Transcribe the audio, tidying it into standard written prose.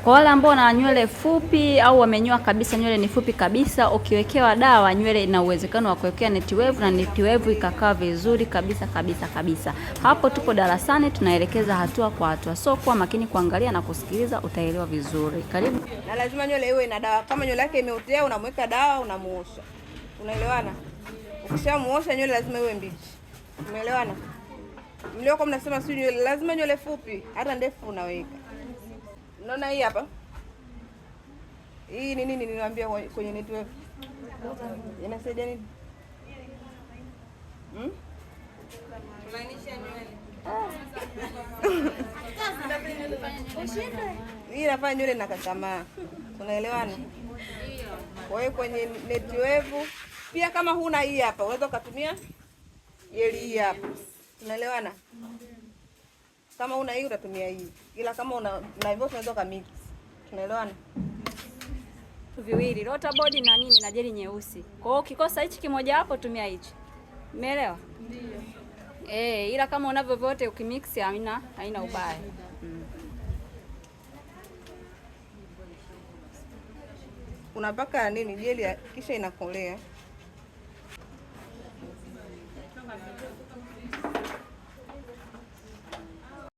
Kwa wale ambao wana nywele fupi au wamenyoa kabisa, nywele ni fupi kabisa, ukiwekewa dawa nywele ina uwezekano wa kuwekea Netiwevu na Netiwevu ikakaa vizuri kabisa kabisa kabisa. Hapo tupo darasani tunaelekeza hatua kwa hatua, so kuwa makini kuangalia na kusikiliza, utaelewa vizuri. Karibu. Na lazima nywele iwe na dawa. Kama nywele yake imeotea, unamweka dawa, unamuosha. Unaelewana? Ukishamuosha nywele lazima iwe mbichi. Umeelewana? Mlioko mnasema si nywele, lazima nywele fupi, hata ndefu unaweka. Unaona hii hapa? Hii ni nini niliwaambia kwenye network? Inasaidia nini? Hmm? Kulainisha nywele. Hii inafanya nywele inakakamaa. Tunaelewana? Kwa hiyo kwenye network pia kama huna hii hapa, unaweza ukatumia jeli hii hapa. Tunaelewana? Kama una hii utatumia hii. Ila kama una na hivyo unaweza ukamix. Tunaelewana? Viwili, rota body na nini na jeli nyeusi. Kwa hiyo ukikosa hichi kimoja hapo tumia hichi. Umeelewa? Ndio. Ila kama unavyo vyote ukimix haina ubaya. Unapaka nini jeli kisha inakolea.